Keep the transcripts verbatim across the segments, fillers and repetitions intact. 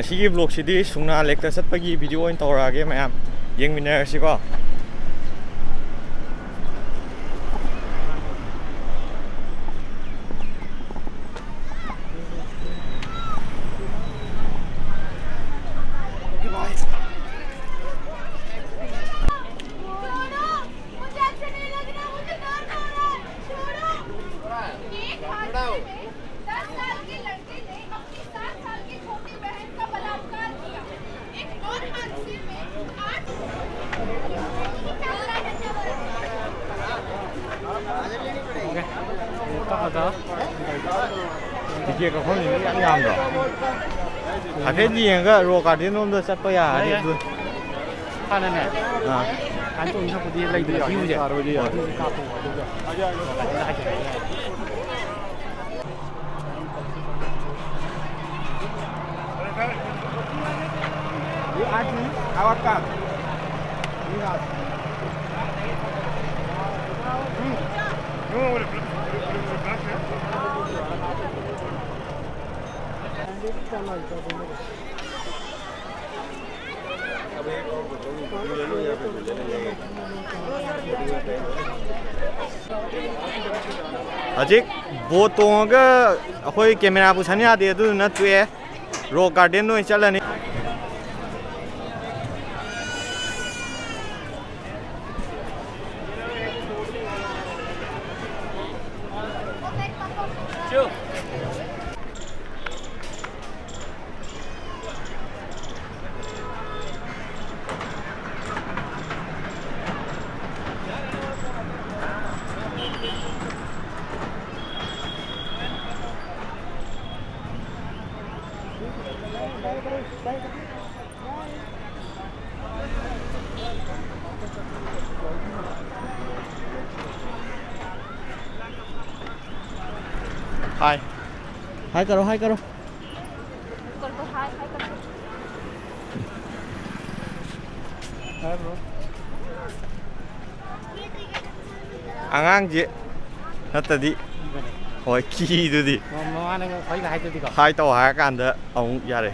ꯁꯤꯒꯤ vlogꯁꯤꯗꯤ ꯁꯨꯡꯅꯥ ꯂꯦꯛꯇ ꯆꯠꯄꯒꯤ video ꯑꯣꯏꯅ ꯇꯧꯔꯛꯑꯒꯦ, ꯃꯌꯥꯝ ꯌꯦꯡꯃꯤꯟꯅꯔꯁꯤꯀꯣ꯫ मुझे अच्छा नहीं लग रहा, मुझे दर्द हो रहा है। छोड़ो। एक हादसे में दस साल के लड़के ने अपनी सात साल की छोटी बहन का बलात्कार किया। एक और हादसे में आठ ꯀꯛꯑꯒ ꯇꯤꯀꯦꯠ ꯀꯛꯐꯝꯁꯤ ꯃꯤ ꯌꯥꯝ ꯌꯥꯝꯗ꯭ꯔꯣ? ꯍꯥꯏꯐꯦꯠ ꯌꯦꯡꯉꯒ ꯔꯣꯛ ꯒꯥꯔꯗꯦꯟ ꯂꯣꯝꯗ ꯆꯠꯄ ꯌꯥꯔꯗꯤ꯫ ꯌꯥꯏ, ꯌꯥꯏ꯫ ꯑꯗꯨ ꯍꯥꯟꯅꯅꯦ꯫ ꯑꯥ꯫ ꯍꯥꯟꯅ ꯇꯣꯡ ꯊꯛꯄꯗꯤ ꯂꯩꯗꯅ ꯚ꯭ꯌꯨꯁꯦ꯫ ꯍꯣꯏ꯫ ꯑꯗꯨꯁꯦ ꯀꯥꯞꯄꯣ, ꯑꯗꯨꯒ ꯑꯗꯨꯗ ꯍꯥꯏꯖꯔꯒꯦ꯫ ꯍꯧꯖꯤꯛ ꯕꯣꯠ ꯇꯣꯡꯉꯒ ꯑꯩꯈꯣꯏ ꯀꯦꯃꯦꯔꯥ ꯄꯨꯁꯟ ꯌꯥꯗꯦ, ꯑꯗꯨꯗꯨꯅ ꯇꯣꯛꯑꯦ꯫ ꯔꯣꯛ ꯒꯥꯔꯗꯦꯟꯗ ꯑꯣꯏꯅ ꯆꯠꯂꯅꯤ꯫ हाय। हाय करो, हाय करो। कर दो, हाय, हाय कर दो। Hi bro. ꯑꯉꯥꯡꯁꯦ ꯅꯠꯇꯗꯤ꯫ ꯀꯤꯕꯅꯦ꯫ ꯍꯣꯏ, ꯀꯤꯗꯨꯗꯤ꯫ ꯃ-, ꯃꯃꯥꯅꯒ ꯈ꯭ꯋꯥꯏꯗ ꯍꯥꯏꯗꯨꯗꯤꯀꯣ꯫ ꯍꯥꯏ ꯇꯧ ꯍꯥꯏꯔꯀꯥꯟꯗ ꯑꯃꯨꯛ ꯌꯥꯔꯦ꯫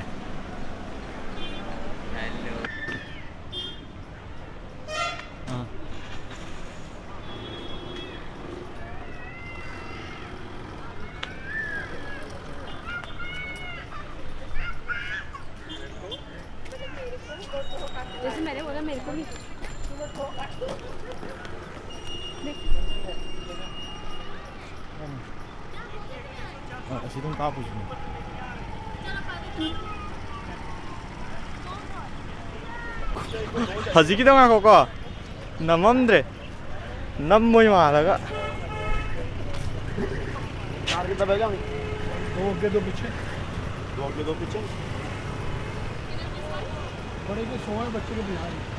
ꯑ, ꯑꯁꯤ ꯑꯗꯨꯝ ꯀꯥꯞꯄꯨꯁꯤꯅꯦ꯫ ꯍꯧꯖꯤꯛꯀꯤꯗꯣ ꯉꯥꯏꯈꯣꯀꯣ, ꯅꯝꯃꯝꯗ꯭ꯔꯦ꯫ ꯅꯝꯃꯣꯏ ꯃꯥꯜꯂꯒ꯫ कार कितना बैग है? दो आगे, दो पीछे। दो आगे, दो पीछे। बड़े के सौ है, बच्चे के पचास है।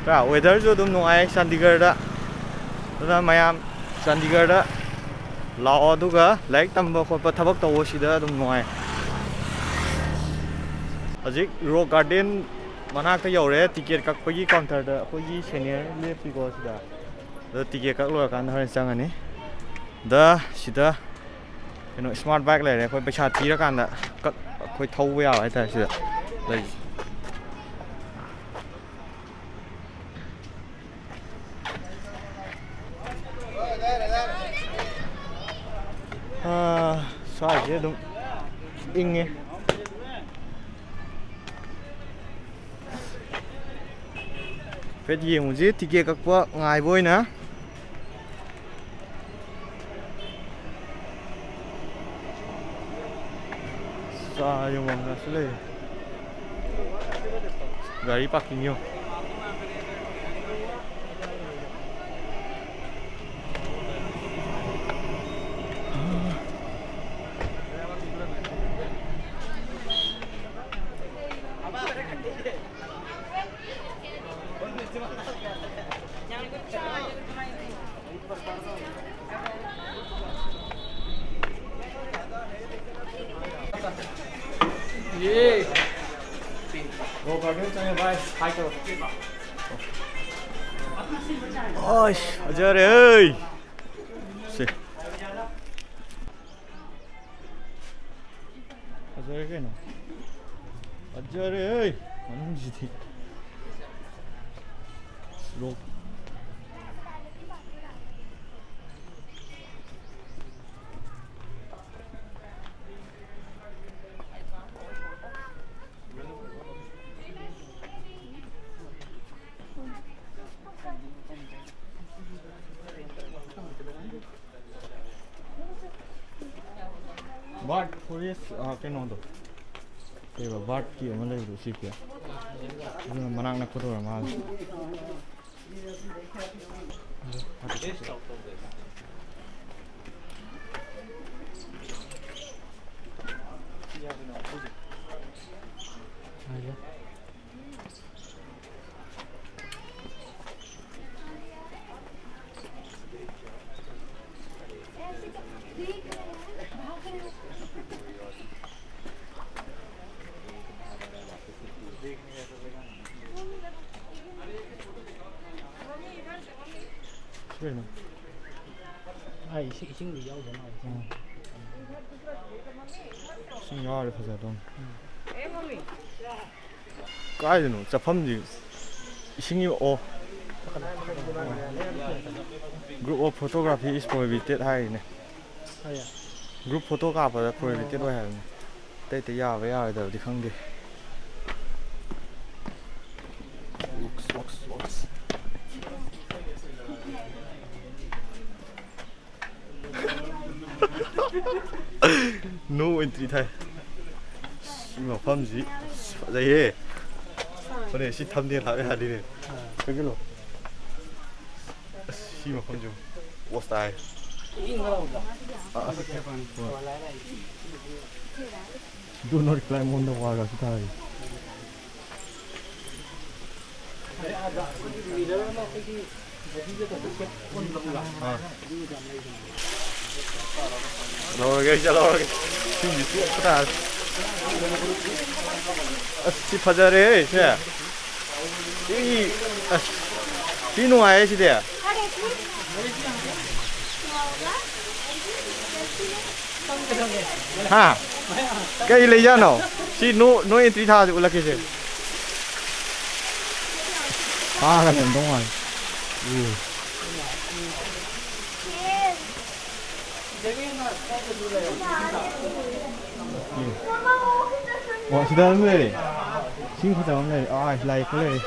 ꯀꯣ, ꯋꯦꯗꯔꯁꯨ ꯑꯗꯨꯝ ꯅꯨꯡꯉꯥꯏ ꯆꯥꯟꯗꯤꯒꯔꯗ꯫ ꯑꯗꯨꯅ ꯃꯌꯥꯝ ꯆꯥꯟꯗꯤꯒꯔꯗ ꯂꯥꯛꯑꯣ, ꯑꯗꯨꯒ ꯂꯥꯏꯔꯤꯛ ꯇꯝꯕ ꯈꯣꯠꯄ, ꯊꯕꯛ ꯇꯧꯕ ꯁꯤꯗ ꯑꯗꯨꯝ ꯅꯨꯡꯉꯥꯏ꯫ ꯍꯧꯖꯤꯛ ꯔꯣꯛ ꯒꯥꯔꯗꯦꯟ ꯃꯅꯥꯛꯇ ꯌꯧꯔꯦ, ꯇꯤꯀꯦꯠ ꯀꯛꯄꯒꯤ ꯀꯥꯎꯟꯇꯔꯗ꯫ ꯑꯩꯈꯣꯏꯒꯤ ꯁꯦꯅꯤꯌꯔ ꯂꯦꯞꯄꯤꯀꯣ ꯁꯤꯗ꯫ ꯑꯗꯣ ꯇꯤꯀꯦꯠ ꯀꯛ ꯂꯣꯏꯔꯀꯥꯟꯗ ꯍꯣꯔꯦꯟ ꯆꯪꯉꯅꯤ꯫ ꯗ ꯁꯤꯗ ꯀꯩꯅꯣ, ꯁ꯭ꯃꯥꯔꯠ ꯕꯥꯏꯛ ꯂꯩꯔꯦ, ꯑꯩꯈꯣꯏ ꯄꯩꯁꯥ ꯊꯤꯔꯀꯥꯟꯗ ꯀꯛ-, ꯑꯩꯈꯣꯏ ꯊꯧꯕ ꯌꯥꯕ ꯍꯥꯏꯇꯥꯔꯦ ꯁꯤꯗ ꯂꯩ꯫ ꯑꯥ, ꯁ꯭ꯋꯥꯏꯁꯦ ꯑꯗꯨꯝ ꯏꯪꯉꯦ꯫ ꯍꯥꯏꯐꯦꯠ ꯌꯦꯡꯉꯨꯁꯤ, ꯇꯤꯀꯦꯠ ꯀꯛꯄ ꯉꯥꯏꯕ ꯑꯣꯏꯅ꯫ ꯆꯥ ꯌꯣꯟꯐꯝꯒꯁꯨ ꯂꯩ꯫ ꯒꯥꯔꯤ ꯄꯥꯔꯀꯤꯡ ꯌꯦꯡꯉꯨ꯫ ꯑꯁ, ꯐꯖꯔꯦ꯫ ꯁꯦ꯫ ꯐꯖꯔꯦ ꯀꯩꯅꯣ꯫ ꯐꯖꯔꯦ ꯍꯦ! ꯃꯅꯨꯡꯁꯤꯗꯤ꯫ ꯔꯣꯛ꯫ ꯕꯥꯔꯠ ꯐꯣꯔꯦꯁ, ꯑ, ꯀꯩꯅꯣꯗꯣ, ꯀꯩꯕ, ꯕꯥꯔꯠꯀꯤ ꯑꯃ ꯂꯩꯕꯗꯣ, ꯎꯆꯦꯛꯀꯤ, ꯑꯗꯨꯅ ꯃꯅꯥꯛ ꯅꯛꯄꯗ ꯑꯣꯏꯔ ꯃꯥꯜꯂꯦ꯫ ꯀꯩꯅꯣ? ꯑꯩ ꯏꯁꯤꯡ, ꯏꯁꯤꯡꯗꯤ ꯌꯥꯎꯗ ꯃꯥꯜꯂꯦ꯫ ꯎꯝ꯫ ꯏꯁꯤꯡ ꯌꯥꯎꯔꯗꯤ ꯐꯖꯗꯧꯅꯤ꯫ ꯎꯝ꯫ ꯀꯥꯏꯗꯅꯣ ꯆꯠꯐꯝꯗꯤ? ꯏꯁꯤꯡꯒꯤ, ꯑꯣ꯫ Group of photography is prohibited ꯍꯥꯏꯔꯤꯅꯦ꯫ ꯍꯣꯏ꯫ Group photo ꯀꯥꯞꯄꯗ prohibited ꯑꯣꯏ ꯍꯥꯏꯕꯅꯤ꯫ ꯑꯇꯩ ꯑꯇꯩ ꯌꯥꯕ ꯌꯥꯔꯣꯏꯗꯕꯗꯤ ꯈꯪꯗꯦ꯫ Looks, looks, looks. No entry ꯊꯥꯏ꯫ ꯁꯤ ꯃꯐꯝꯁꯤ ꯐꯖꯩꯍꯦ꯫ ꯍꯣꯔꯦꯟ ꯁꯤ thumbnail ꯍꯥꯞ ꯌꯥꯗꯣꯏꯅꯦ꯫ ꯀꯩꯒꯤꯅꯣ? ꯑꯁ, ꯁꯤ ꯃꯐꯝꯁꯤ ꯄꯣꯁ ꯇꯥꯏ꯫ ꯑ, ꯑꯁ꯫ Do not climb on the wall ꯀꯥꯏꯁꯨ ꯊꯥꯔꯤ꯫ ꯑꯥ꯫ ꯂꯧꯔꯒꯦ, ꯑꯩꯁꯦ ꯂꯧꯔꯒꯦ꯫ ꯁꯤꯁꯤ ꯇꯣꯛꯄ ꯇꯥꯔꯦ꯫ ꯑꯁ, ꯁꯤ ꯐꯖꯔꯦꯍꯦ, ꯁꯦ꯫ ꯁꯤ, ꯑꯁ, ꯁꯤ ꯅꯨꯡꯉꯥꯏꯌꯦ ꯁꯤꯗꯤ꯫ ꯍꯥ? ꯀꯩ ꯂꯩꯖꯥꯠꯅꯣ? ꯁꯤ no, no entry ꯊꯥꯁꯦ ꯎꯠꯂꯛꯀꯦꯁꯦ꯫ ꯐꯥꯒ ꯂꯩꯔꯝꯗꯧ ꯃꯥꯜꯂꯦ꯫ ꯎꯝ꯫ ꯎꯝ꯫ ꯑꯣ, ꯁꯤꯗ ꯑꯗꯨꯝ ꯂꯩꯔꯦ꯫ ꯏꯁꯤꯡ ꯐꯖꯕ ꯑꯃ ꯂꯩꯔꯦ꯫ ꯑꯥ, ꯂꯥꯏ ꯌꯦꯛꯄ ꯂꯩꯔꯦ꯫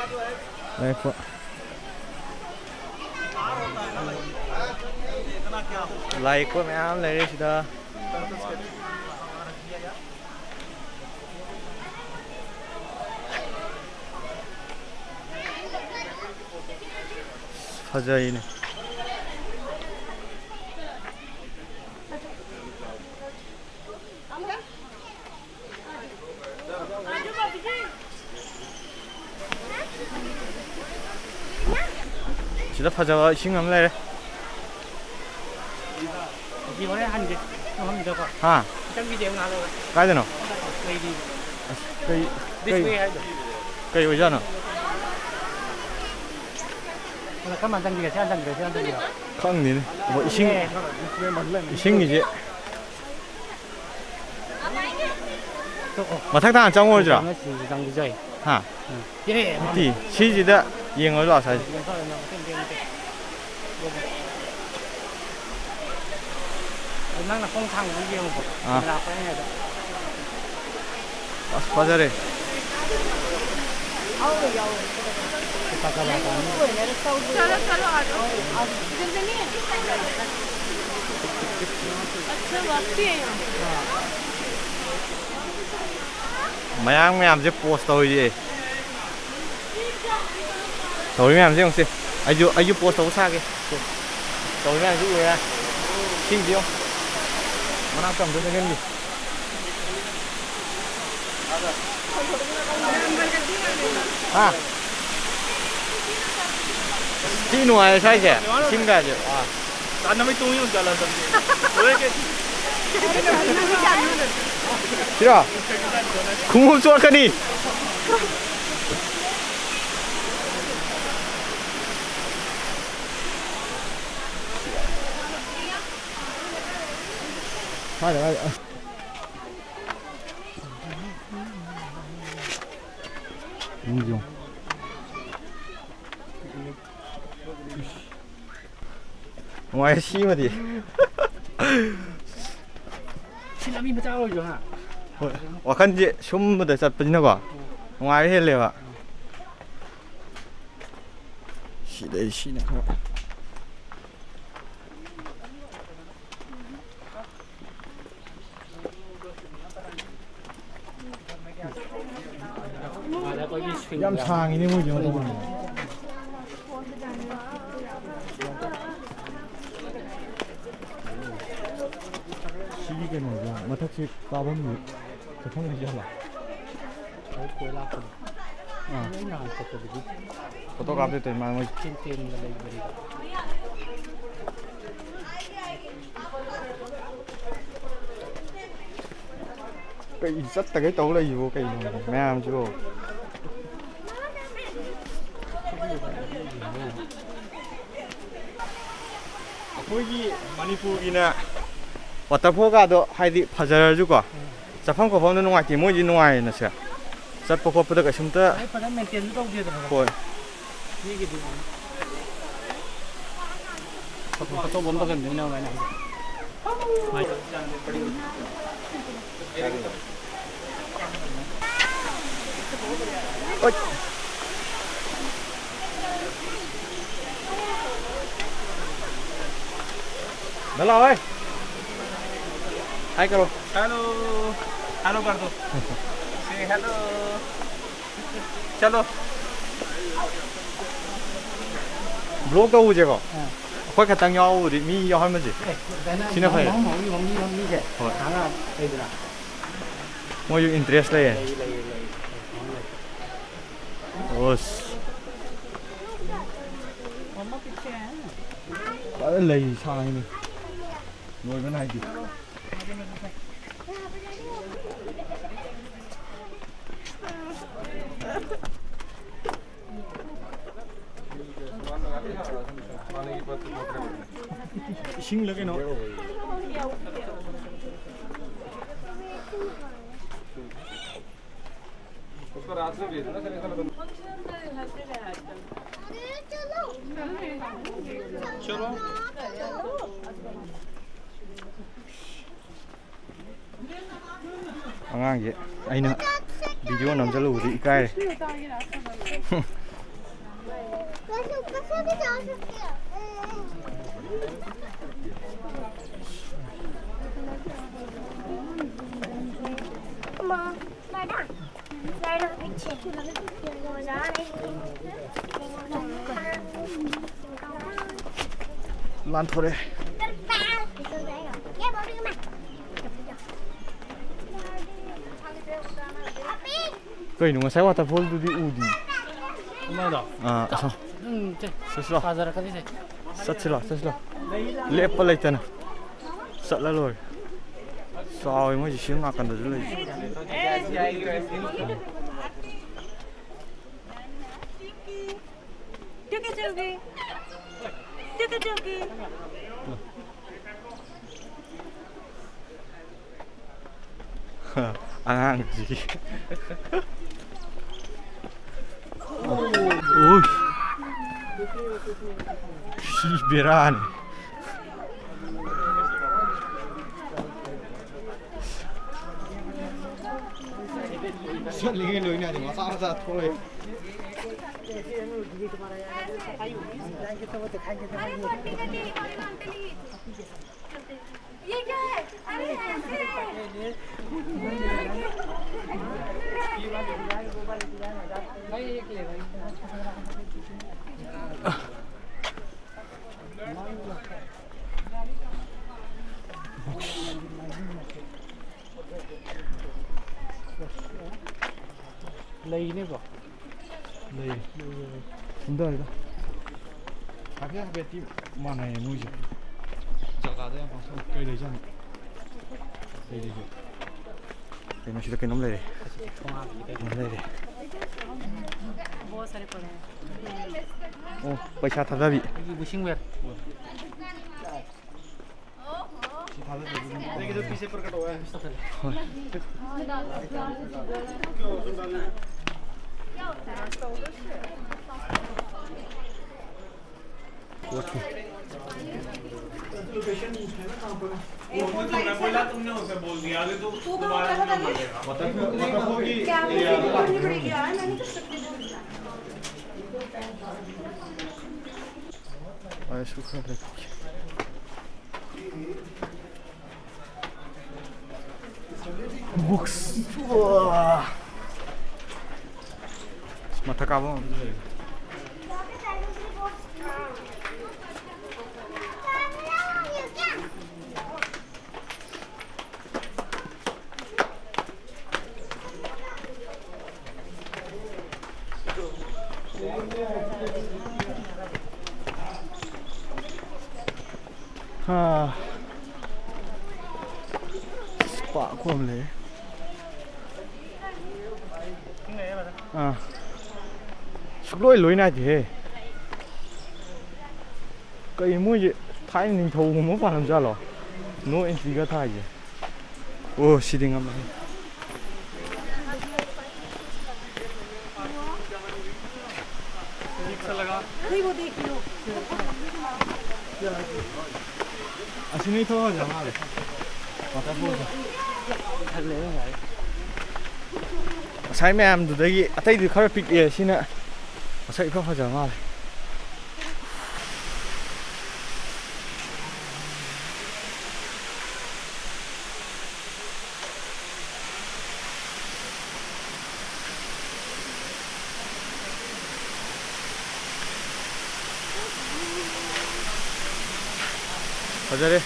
ꯂꯥꯏ ꯌꯦꯛꯄ ꯃꯌꯥꯝ ꯂꯩꯔꯦ ꯁꯤꯗ꯫ ꯐꯖꯩꯅꯦ꯫ ꯁꯤꯗ ꯐꯖꯕ ꯏꯁꯤꯡ ꯑꯃ ꯂꯩꯔꯦ꯫ ꯑꯁꯤ ꯍꯣꯔꯦꯟ ꯍꯟꯒꯦ꯫ ꯃꯐꯝꯗꯀꯣ꯫ ꯍꯥ? ꯈꯤꯇꯪ ꯚꯤꯗꯤꯑꯣ ꯉꯥꯛ ꯂꯧꯔ꯫ ꯀꯥꯏꯗꯅꯣ? ꯂꯩꯔꯤ꯫ ꯑꯁ, ꯀꯩ, This ꯀꯩ, way ꯍꯥꯏꯗꯣ꯫ ꯀꯩ ꯑꯣꯏꯖꯥꯠꯅꯣ? ꯑꯗ ꯀꯔꯝꯕ ꯆꯪꯁꯤꯒꯦ? ꯁꯤ ꯍꯥꯟꯅ ꯆꯪꯁꯤꯒꯦ, ꯁꯤ ꯍꯥꯟꯅ ꯆꯪꯁꯤꯒꯦ? ꯈꯪꯗꯦꯅꯦ꯫ ꯑꯣ, ꯏꯁꯤꯡ, ꯑꯦ꯫ ꯏꯁꯤꯡꯒꯤꯁꯦ꯫ ꯇꯣꯛꯑꯣ꯫ ꯃꯊꯛꯇ ꯍꯥꯟꯅ ꯆꯪꯉꯨꯔꯁꯤꯔꯥ? ꯆꯪꯁꯤ, ꯆꯪꯁꯤ, ꯆꯪꯁꯤ꯫ ꯍꯥ? ꯎꯝ꯫ ꯌꯦ, ꯅꯠꯇꯦ, ꯁꯤꯁꯤꯗ ꯌꯦꯡꯉꯨꯔꯁꯤ ꯂꯥꯛꯑꯣ, ꯁ꯭ꯋꯥꯏꯁꯦ꯫ ꯌꯦꯡꯊꯣꯛꯑꯣ, ꯌꯦꯡꯊꯣꯛꯑꯣ꯫ ꯃꯇꯦꯛ, ꯃꯇꯦꯛ, ꯃꯇꯦꯛ꯫ ꯅꯪꯅ ꯈꯣꯡ ꯊꯥꯡꯕꯗꯣ ꯌꯦꯡꯉꯨꯀꯣ꯫ ꯑꯥ꯫ ꯀꯦꯃꯦꯔꯥ ꯄꯥꯏꯔꯤꯉꯩꯗ꯫ ꯑꯁ, ꯐꯖꯔꯦ꯫ चलो, चलो, आ जाओ। अच्छा, वाकई है यहाँ। ꯃꯌꯥꯡ ꯃꯌꯥꯝꯁꯦ ꯄꯣꯁ ꯇꯧꯔꯤꯌꯦ꯫ ꯇꯧꯔꯤ ꯃꯌꯥꯝꯁꯦ ꯌꯦꯡꯉꯨꯁꯦ꯫ ꯑꯩꯁꯨ, ꯑꯩꯁꯨ ꯄꯣꯁ ꯇꯧꯕ ꯁꯥꯒꯦ꯫ ꯇꯧꯔꯤ ꯃꯌꯥꯝꯁꯦ ꯎꯔꯦ꯫ ꯁꯤꯡꯁꯦ ꯌꯦꯡꯉꯨ꯫ ꯃꯅꯥꯛꯇ ꯑꯝꯇ ꯆꯪꯍꯟꯒꯦ꯫ ꯍꯥ? ꯊꯤ ꯅꯨꯡꯉꯥꯏꯔꯦ ꯁ꯭ꯋꯥꯏꯁꯦ꯫ ꯏꯁꯤꯡꯒꯁꯦ꯫ ꯑꯥ꯫ ꯆꯥꯅꯕꯩ ꯇꯣꯡ ꯌꯣꯟ ꯆꯠꯂ ꯆꯠꯂꯦ꯫ ꯂꯣꯏꯔꯦ ꯀꯩꯅꯣ꯫ ꯁꯤꯔꯣ? ꯈꯣꯡꯎꯞ ꯆꯣꯠꯀꯅꯤ꯫ ꯐꯔꯦ, ꯐꯔꯦ꯫ ꯌꯦꯡꯉꯨ, ꯌꯦꯡꯉꯨ꯫ ꯅꯨꯡꯉꯥꯏ ꯁꯤꯃꯗꯤ꯫ ꯁꯤ ꯂꯝꯕꯤ ꯃꯆꯥ ꯑꯣꯏꯔꯁꯨ ꯍꯥ? ꯍꯣꯏ꯫ ꯋꯥꯈꯜꯁꯦ ꯁꯨꯝꯕꯗ ꯆꯠꯄꯅꯤꯅꯀꯣ ꯅꯨꯡꯉꯥꯏꯕ ꯍꯦꯜꯂꯦꯕ꯫ ꯁꯤꯗꯩ ꯁꯤꯅ ꯈꯔ ꯌꯥꯝ ꯁꯥꯡꯉꯤꯅꯦ ꯃꯣꯏꯁꯦ ꯃꯊꯛ꯫ ꯃꯊꯛꯁꯤ ꯀꯥꯐꯝꯒꯤ ꯆꯠꯐꯝ ꯂꯩꯖꯥꯠꯂꯣ? ꯑꯩ ꯀꯣꯏ ꯂꯥꯛꯄꯅꯤ꯫ ꯑꯥ꯫ ꯑꯩ ꯅꯍꯥꯟ ꯆꯠꯄꯗꯗꯤ ꯐꯣꯇꯣ ꯀꯥꯞꯇꯣꯏ ꯇꯧꯔꯤ ꯃꯥ ꯃꯣꯏ꯫ ꯇꯦꯟ ꯇꯦꯟꯒ ꯂꯩꯕꯅꯤꯗ꯫ ꯀꯩ ꯆꯠꯇꯒꯩ ꯇꯧ ꯂꯩꯁꯤꯕꯣ ꯀꯩꯅꯣ ꯃꯌꯥꯝꯁꯤꯕꯣ? ꯑꯩꯈꯣꯏꯒꯤ ꯃꯅꯤꯄꯨꯔꯒꯤꯅ ꯋꯥꯇꯔꯐꯣꯜꯒꯗꯣ ꯍꯥꯏꯗꯤ ꯐꯖꯔꯁꯨꯀꯣ, ꯆꯠꯐꯝ ꯈꯣꯠꯐꯝꯗꯣ ꯅꯨꯡꯉꯥꯏꯇꯦ, ꯃꯣꯏꯗꯤ ꯅꯨꯡꯉꯥꯏꯌꯦꯅ ꯁꯦ꯫ ꯆꯠꯄ ꯈꯣꯠꯄꯗ ꯀꯩꯁꯨꯝꯇ꯫ ꯑꯩ ꯐꯖꯅ ꯃꯦꯟꯇꯦꯟꯁꯨ ꯇꯧꯗꯦꯗꯅ꯫ ꯍꯣꯏ꯫ ꯃꯤꯒꯤꯗꯤ꯫ ꯐꯣꯇꯣ ꯑꯝꯇ ꯀꯟꯗꯣꯏꯅꯦ ꯀꯥꯏꯅ ꯍꯥꯏꯁꯦ꯫ ꯂꯥꯛꯑꯣ꯫ ꯍꯥꯏ ꯀꯔꯣ꯫ Hello. Hello कर दो. Say hello. चलो. Vlog ꯇꯧꯕꯁꯦꯀꯣ꯫ ꯑꯥ꯫ ꯑꯩꯈꯣꯏ ꯈꯛꯇꯪ ꯌꯥꯎꯕꯗꯤ ꯃꯤ ꯌꯥꯎꯍꯟꯕꯁꯦ꯫ ꯑꯦ, ꯀꯩꯅꯣ, ꯁꯤꯅ ꯐꯩ꯫ ꯃꯍꯨꯝ ꯃꯍꯨꯝꯒꯤ ꯃꯍꯨꯝꯒꯤ ꯃꯍꯨꯝꯒꯤꯁꯦ꯫ ꯍꯣꯏ꯫ ꯊꯥꯡꯒ ꯂꯩꯗꯅ꯫ ꯃꯣꯏꯁꯨ interest ꯂꯩꯌꯦ꯫ ꯂꯩ, ꯂꯩ, ꯂꯩ, ꯂꯩ꯫ ꯑꯣꯁ꯫ ꯐꯖꯅ ꯂꯩ ꯁꯥꯡꯉꯤꯅꯦ꯫ ꯂꯣꯏꯕ ꯅꯥꯏꯗꯦ꯫ ꯏꯁꯤꯡꯂ ꯀꯩꯅꯣ? ꯑꯉꯥꯡꯁꯦ ꯑꯩꯅ video ꯅꯝꯁꯤꯜꯂꯨꯕꯗꯤ ꯏꯀꯥꯏꯔꯦ꯫ ꯂꯥꯟꯊꯣꯔꯛꯑꯦ꯫ ꯀꯩꯅꯣ, ꯉꯁꯥꯏ ꯋꯥꯇꯔꯐꯣꯜꯗꯨꯗꯤ ꯎꯗꯤ? ꯑꯃꯗꯣ? ꯑꯥ, ꯑꯁꯣꯝ꯫ ꯎꯝ, ꯆꯦ꯫ ꯆꯠꯁꯤꯂꯣ꯫ ꯐꯖꯔꯛꯀꯅꯤ, ꯆꯦ꯫ ꯆꯠꯁꯤꯂꯣ, ꯆꯠꯁꯤꯂꯣ꯫ ꯂꯦꯞꯄ ꯂꯩꯇꯅ ꯆꯠꯂ ꯂꯣꯏꯔꯦ꯫ ꯆꯥꯎꯋꯦ ꯃꯣꯏꯁꯦ, ꯁꯤ ꯅꯥꯀꯟꯗꯁꯨ ꯂꯩ꯫ ꯇꯨ ꯀꯩꯗꯧꯒꯦ? ꯇꯨ ꯀꯩꯗꯧꯒꯦ? ꯑꯉꯥꯡꯁꯤꯒꯤ꯫ ꯎꯏ꯫ ꯁꯤ ꯕꯦꯔꯥꯅꯤ꯫ ꯆꯠꯂꯤꯉꯩ ꯂꯣꯏꯅ ꯃꯆꯥ ꯃꯆꯥ ꯊꯣꯛꯂꯛꯑꯦ꯫ ꯂꯩꯅꯦꯀꯣ꯫ ꯂꯩ꯫ ꯁꯨꯝꯗꯔꯤꯗ꯫ ꯍꯥꯏꯐꯦꯠ ꯍꯥꯏꯐꯦꯠꯇꯤ ꯃꯥꯟꯅꯩꯌꯦ ꯃꯣꯏꯁꯦ꯫ ꯖꯒꯥꯗ ꯌꯥꯝ ꯄꯥꯛꯊꯣꯛ-, ꯀꯩ ꯂꯩꯖꯥꯠꯅꯣ? ꯀꯩ ꯂꯩꯒꯦ? ꯀꯩꯅꯣ, ꯁꯤꯗ ꯀꯩꯅꯣꯝ ꯂꯩꯔꯦ꯫ ꯊꯣꯡꯒꯥꯟꯗꯗꯤ ꯀꯩꯅꯣ? ꯀꯩꯅꯣꯝ ꯂꯩꯔꯦ꯫ ꯑꯣ, ꯄꯩꯁꯥ ꯊꯥꯗꯕꯤ꯫ ꯑꯩꯒꯤ wishing well꯫ ꯑꯩꯁꯨ ꯈꯔ ꯂꯩꯔꯛꯀꯦ꯫ ꯕꯨꯛꯁ꯫ ꯃꯊꯛ ꯀꯥꯕ ꯉꯝꯗ꯭ꯔꯦ꯫ ꯄꯥꯛ ꯈꯣꯝ ꯂꯩ꯫ ꯑꯥ꯫ ꯁꯨꯛꯂꯣꯏ ꯂꯣꯏ ꯅꯥꯏꯗꯦꯍꯦ꯫ ꯀꯩ ꯃꯣꯏꯁꯦ ꯊꯥꯏꯅ ꯅꯤꯡꯊꯧꯒꯨꯝꯕ ꯄꯥꯜꯂꯝꯖꯥꯠꯂꯣ? No entry ꯒ ꯊꯥꯏꯁꯦ꯫ ꯑꯣ, ꯁꯤꯗꯤ ꯉꯝꯃꯅꯤ꯫ ꯑꯁꯤꯅ ꯏꯊꯣꯛ ꯐꯖ ꯃꯥꯜꯂꯦ꯫ ꯋꯥꯇꯔꯐꯣꯜꯁꯦ꯫ ꯉꯁꯥꯏ ꯃꯌꯥꯝꯗꯨꯗꯒꯤ ꯑꯇꯩꯗꯤ ꯈꯔ ꯄꯤꯛꯑꯦ, ꯁꯤꯅ ꯃꯁꯛ ꯏꯐ ꯐꯖ ꯃꯥꯜꯂꯦ꯫ ꯐꯖꯔꯦ꯫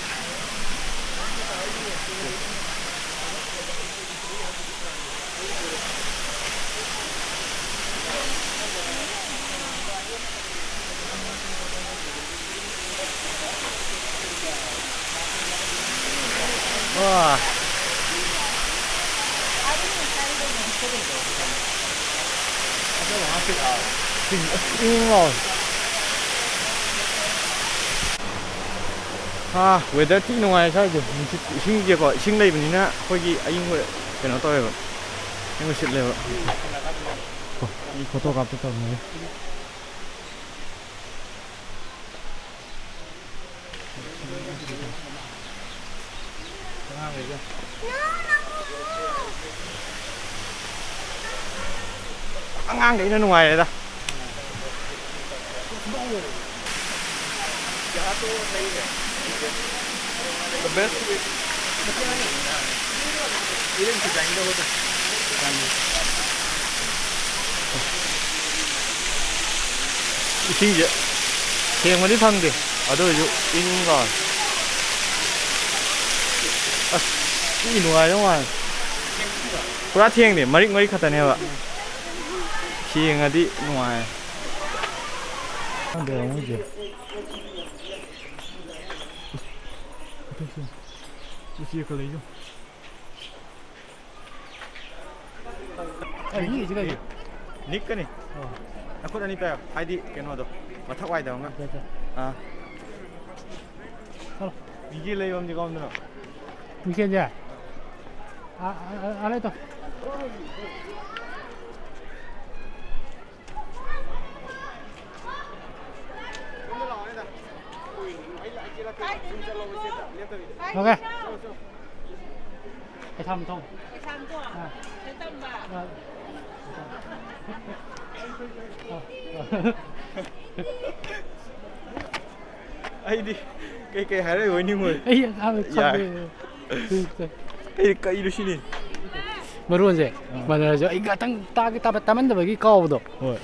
ꯋꯥ꯫ ꯏꯪ ꯏꯪ ꯂꯥꯎꯋꯦ꯫ ꯑꯥ, weather ꯊꯤ ꯅꯨꯡꯉꯥꯏ ꯁ꯭ꯋꯥꯏꯁꯦ꯫ ꯅꯨꯡꯁꯤꯠ, ꯏꯁꯤꯡꯁꯦꯀꯣ, ꯏꯁꯤꯡ ꯂꯩꯕꯅꯤꯅ ꯑꯩꯈꯣꯏꯒꯤ ꯑꯏꯪꯕ ꯀꯩꯅꯣ ꯇꯧꯋꯦꯕ, ꯑꯏꯪꯕ ꯁꯤꯠꯂꯦꯕ꯫ ꯃꯤ ꯐꯣꯇꯣ ꯀꯥꯞꯇ ꯇꯧꯅꯔꯤ꯫ ꯑꯉꯥꯡꯈꯩꯅ ꯅꯨꯡꯉꯥꯏꯔꯦꯗ꯫ ꯏꯁꯤꯡꯁꯦ ꯁꯦꯡꯕꯗꯤ ꯐꯪꯗꯦ, ꯑꯗꯨ ꯑꯣꯏꯔꯁꯨ ꯏꯪ ꯏꯪ ꯂꯥꯎꯋꯦ꯫ ꯑꯁ, ꯊꯤ ꯅꯨꯡꯉꯥꯏꯗꯧ ꯃꯥꯜꯂꯦ꯫ ꯄꯨꯔꯥ ꯊꯦꯡꯗꯦ, ꯃꯔꯤꯛ ꯃꯔꯤꯛ ꯈꯛꯇꯅꯦꯕ꯫ ꯊꯦꯡꯉꯗꯤ ꯅꯨꯡꯉꯥꯏ꯫ ꯈꯪꯗꯦ ꯃꯣꯏꯁꯦ꯫ ꯎꯆꯦꯛꯀ ꯂꯩꯗꯣ꯫ ꯅꯤꯛꯀꯅꯤ꯫ ꯑꯣ꯫ ꯅꯈꯨꯠ ꯑꯅꯤ ꯄꯥꯏꯌꯣ꯫ ꯍꯥꯏꯗꯤ ꯀꯩꯅꯣꯗꯣ, ꯃꯊꯛ ꯋꯥꯏꯗꯕ ꯑꯃ꯫ ꯑꯠꯆꯥ, ꯑꯠꯆꯥ꯫ ꯑꯥ꯫ ꯆꯠꯂꯣ꯫ ꯃꯤꯒꯤ ꯂꯩꯕꯝꯗꯤ ꯀꯔꯣꯝꯗꯅꯣ? ꯃꯤꯡꯁꯦꯟꯁꯦ? ꯑꯥ, ꯑꯥ, ꯑꯥ, ꯑꯥ, ꯂꯩ ꯇꯧ꯫ ꯑꯣꯀꯦ꯫ ꯀꯩꯁꯥꯝꯊꯣꯡ꯫ ꯀꯩꯁꯥꯝꯊꯣꯡ? ꯑꯥ꯫ ꯀꯩꯇꯝꯕ? ꯑꯥ꯫ ꯑꯥ꯫ ꯑꯩꯗꯤ ꯀꯩꯀꯩ ꯍꯥꯏꯔꯛꯏ ꯑꯣꯏ ꯅꯤꯡꯉꯨꯔꯦ꯫ ꯑꯩ ꯑꯍꯥꯟꯕ ꯌꯥꯔꯦ꯫ ꯈꯪꯗꯦ꯫ ꯑꯩ ꯀꯩꯅꯣ ꯁꯤꯅꯤ꯫ ꯃꯔꯣꯟꯁꯦ ꯑꯥ꯫ ꯃꯥꯟꯅꯔꯁꯨ ꯑꯩ ꯉꯥꯛꯇꯪ ꯇꯥꯒꯦ ꯇꯥꯕ ꯇꯥꯃꯟꯗꯕꯒꯤ ꯀꯥꯎꯕꯗꯣ꯫ ꯍꯣꯏ꯫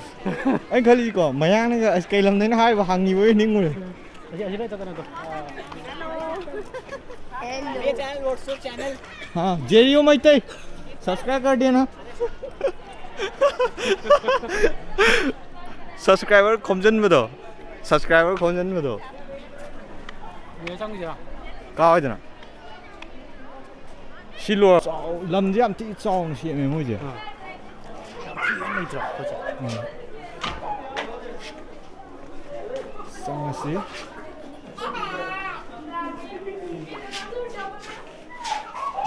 ꯑꯩꯅ ꯈꯜꯂꯤꯀꯣ, ꯃꯌꯥꯡꯅꯒ ꯑꯁ ꯀꯩ ꯂꯝꯗꯩꯅꯣ ꯍꯥꯏꯕ ꯍꯪꯉꯤꯕ ꯑꯣꯏ ꯅꯤꯡꯉꯨꯔꯦ꯫ ꯑꯁꯤ, ꯑꯁꯤ ꯂꯩꯇ ꯀꯩꯅꯣꯗꯣ꯫ हाँ, जेरियो मैते सब्सक्राइब कर देना। ꯁꯕꯁꯀ꯭ꯔꯥꯏꯕꯔ ꯈꯣꯝꯖꯤꯟꯕꯗꯣ, ꯁꯕꯁꯀ꯭ꯔꯥꯏꯕꯔ ꯈꯣꯝꯖꯤꯟꯕꯗꯣ꯫ ꯌꯦꯡꯉ ꯆꯪꯈꯤꯁꯤꯔꯥ? ꯀꯥꯎꯋꯦꯗꯅ꯫ ꯁꯤ ꯂꯣꯏꯔ ꯆꯥꯎ-, ꯂꯝꯁꯦ ꯌꯥꯝ ꯊꯤ ꯆꯥꯎꯅ ꯁꯦꯝꯃꯦ ꯃꯣꯏꯁꯦ꯫ ꯑꯥ꯫ ꯌꯥꯝ ꯊꯤ ꯌꯥꯝ ꯂꯩꯇ꯭ꯔꯣ ꯑꯩꯈꯣꯏꯁꯦ? ꯎꯝ꯫ ꯆꯪꯉꯁꯤ꯫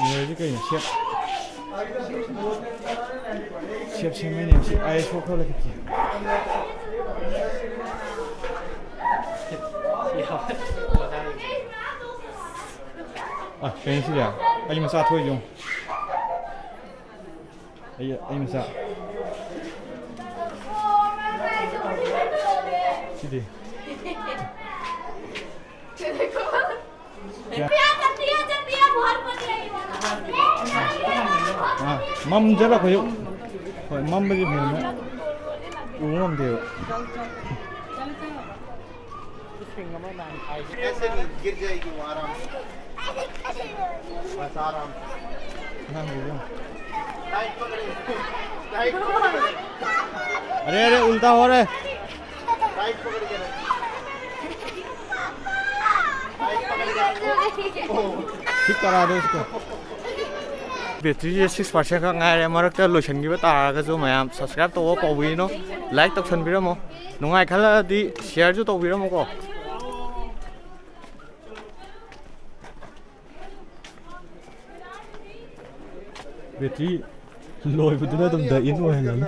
ꯃꯤꯔꯔꯁꯤ ꯀꯩꯅꯣ? ꯁꯦꯞ꯫ ꯁꯦꯞ ꯁꯦꯝꯃꯤꯅꯦ꯫ ꯁꯤ ꯑꯥꯏ ꯑꯦꯁ ꯑꯣ ꯈꯔ ꯂꯩꯈꯠꯀꯦ꯫ ꯑ, ꯀꯩꯅꯣ ꯁꯤꯗꯤ? ꯑꯩ ꯃꯆꯥ ꯊꯣꯛꯏꯁꯦ ꯌꯦꯡꯉꯨ꯫ ꯑꯩ, ꯑꯩ ꯃꯆꯥ꯫ ꯁꯤꯗꯤ꯫ ꯀꯌꯥ? ꯑ, ꯃꯝꯁꯤꯜꯂꯛꯄꯁꯨ꯫ ꯍꯣꯏ, ꯃꯝꯕꯁꯦ ꯐꯖꯅ ꯎꯕ ꯉꯝꯗꯦꯕ꯫ ऐसे नहीं, गिर जाएगी वो आराम से। बस आराम से। टाइट पकड़े, टाइट पकड़े। अरे, अरे, उल्टा हो रहा है। टाइट पकड़ के रख। टाइट पकड़ के रख। ठीक करा दो इसको। ꯕꯦꯇ꯭ꯔꯤꯁꯦ ꯁꯤꯛꯁ ꯄꯥꯔꯁꯦꯟ ꯈꯛ ꯉꯥꯏꯔꯦ꯫ ꯃꯔꯛꯇ ꯂꯣꯏꯁꯤꯟꯈꯤꯕ ꯇꯥꯔꯒꯁꯨ ꯃꯌꯥꯝ ꯁꯕꯁꯀ꯭ꯔꯥꯏꯕ ꯇꯧꯕ ꯀꯧꯕꯤꯅꯣ, ꯂꯥꯏꯛ ꯇꯧꯁꯟꯕꯤꯔꯝꯃꯣ, ꯅꯨꯡꯉꯥꯏ ꯈꯜꯂꯗꯤ ꯁꯤꯌꯔꯁꯨ ꯇꯧꯕꯤꯔꯝꯃꯣꯀꯣ꯫ ꯕꯦꯇ꯭ꯔꯤ ꯂꯣꯏꯕꯗꯨꯅ ꯑꯗꯨꯝ ꯗ ꯏꯟ ꯑꯣꯏꯍꯜꯂꯅꯤ꯫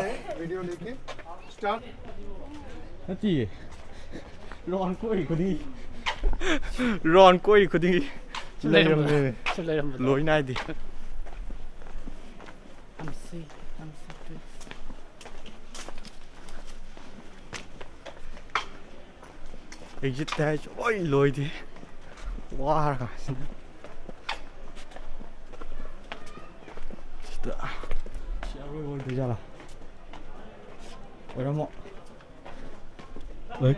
ꯅꯠꯇꯤꯌꯦ꯫ ꯔꯥꯎꯟ ꯀꯣꯏꯔꯤ ꯈꯨꯗꯤꯡꯒꯤ꯫ ꯔꯥꯎꯟ ꯀꯣꯏꯔꯤ ꯈꯨꯗꯤꯡꯒꯤ ꯁꯨꯝ ꯂꯩꯔꯝꯕꯗꯣ꯫ ꯂꯩꯔꯝꯃꯦ꯫ ꯁꯨꯝ ꯂꯩꯔꯝꯕꯗꯣ꯫ ꯂꯣꯏ ꯅꯥꯏꯗꯦ꯫ ꯑꯦꯛꯖꯤꯠ ꯍꯥꯏꯁꯨ ꯂꯣꯏ ꯂꯣꯏꯗꯦ꯫ ꯋꯥꯔ ꯀꯥꯟꯁꯤꯗ꯫ ꯁꯤꯗ꯫ ꯁꯤ ꯑꯔꯣꯏꯕ ꯑꯣꯏꯗꯣꯏꯖꯥꯠꯂꯣ? ꯑꯣꯏꯔꯝꯃꯣ꯫ ꯂꯣꯏ-,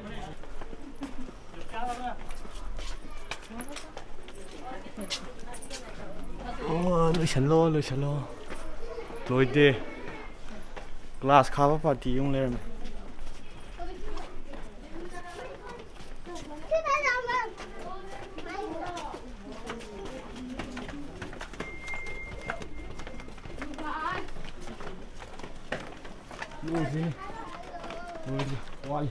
ꯑꯣ, ꯂꯣꯏꯁꯜꯂꯣ, ꯂꯣꯏꯁꯜꯂꯣ꯫ ꯂꯣꯏꯗꯦ꯫ ꯒ꯭ꯂꯥꯁ ꯈꯥꯕ ꯄꯥꯔꯇꯤ ꯑꯃꯨꯛ ꯂꯩꯔꯝꯃꯦ꯫ ꯂꯣꯏꯗ꯭ꯔꯤꯅꯦ꯫ ꯂꯣꯏꯗ꯭ꯔꯤ꯫ ꯋꯥꯠꯂꯤ꯫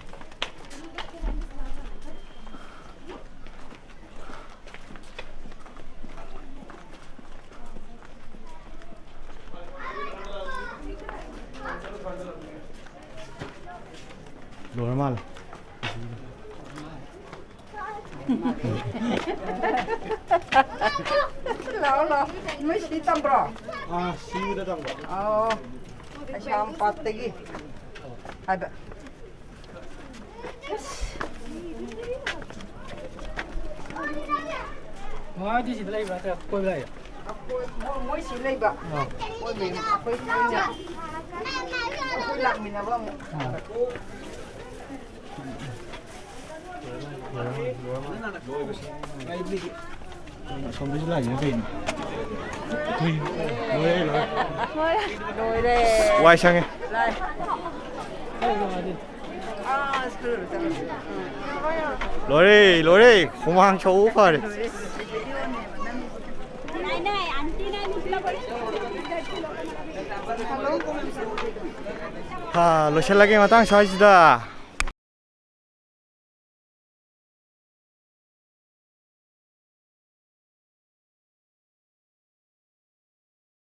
ꯂꯣꯏꯔ ꯃꯥꯜꯂꯦ꯫ ꯂꯥꯛꯑꯣ, ꯂꯥꯛꯑꯣ꯫ ꯅꯣꯏ ꯁꯤ ꯇꯝꯕ꯭ꯔꯣ? ꯑꯥ, ꯁꯤꯗ ꯇꯝꯕ꯫ ꯑꯣ, ꯀꯩꯁꯥꯝꯄꯥꯠꯇꯒꯤ ꯍꯥꯏꯕ꯫ ꯃꯃꯥꯍꯣꯏꯗꯤ ꯁꯤꯗ ꯂꯩꯕ꯭ꯔꯥ ꯅꯠꯇ꯭ꯔꯒ ꯀꯣꯏꯕ ꯂꯥꯛꯏꯔꯣ? ꯑꯩꯈꯣꯏ, ꯃꯣꯏ, ꯃꯣꯏ ꯁꯤ ꯂꯩꯕ꯫ ꯑꯥ꯫ ꯃꯣꯏ ꯃꯌꯨꯝ, ꯑꯩꯈꯣꯏ ꯄꯨꯟꯅ꯫ ꯑꯩꯈꯣꯏ ꯂꯥꯛꯃꯤꯟꯅꯕ ꯑꯃꯨꯛ꯫ ꯑꯥ꯫ ꯑꯁꯣꯝꯗꯁꯨ ꯂꯥꯛꯏꯅ ꯀꯩꯅꯣ? ꯂꯣꯏꯔꯦ, ꯂꯣꯏꯔꯦ꯫ ꯂꯣꯏꯔꯦ꯫ ꯋꯥꯏ ꯁꯪꯉꯦ꯫ ꯂꯥꯏ꯫ ꯑꯥ, ꯁ꯭ꯀꯨꯜ ꯆꯠꯂꯨꯁꯤ꯫ ꯎꯝ꯫ ꯂꯣꯏꯔꯦ, ꯂꯣꯏꯔꯦ꯫ ꯍꯨꯃꯥꯡ ꯁꯧꯕ ꯐꯔꯦ꯫ ꯂꯣꯏꯔꯦ꯫ ꯍꯥ, ꯂꯣꯏꯁꯤꯜꯂꯒꯦ ꯃꯇꯥꯡ ꯁ꯭ꯋꯥꯏꯁꯤꯗ꯫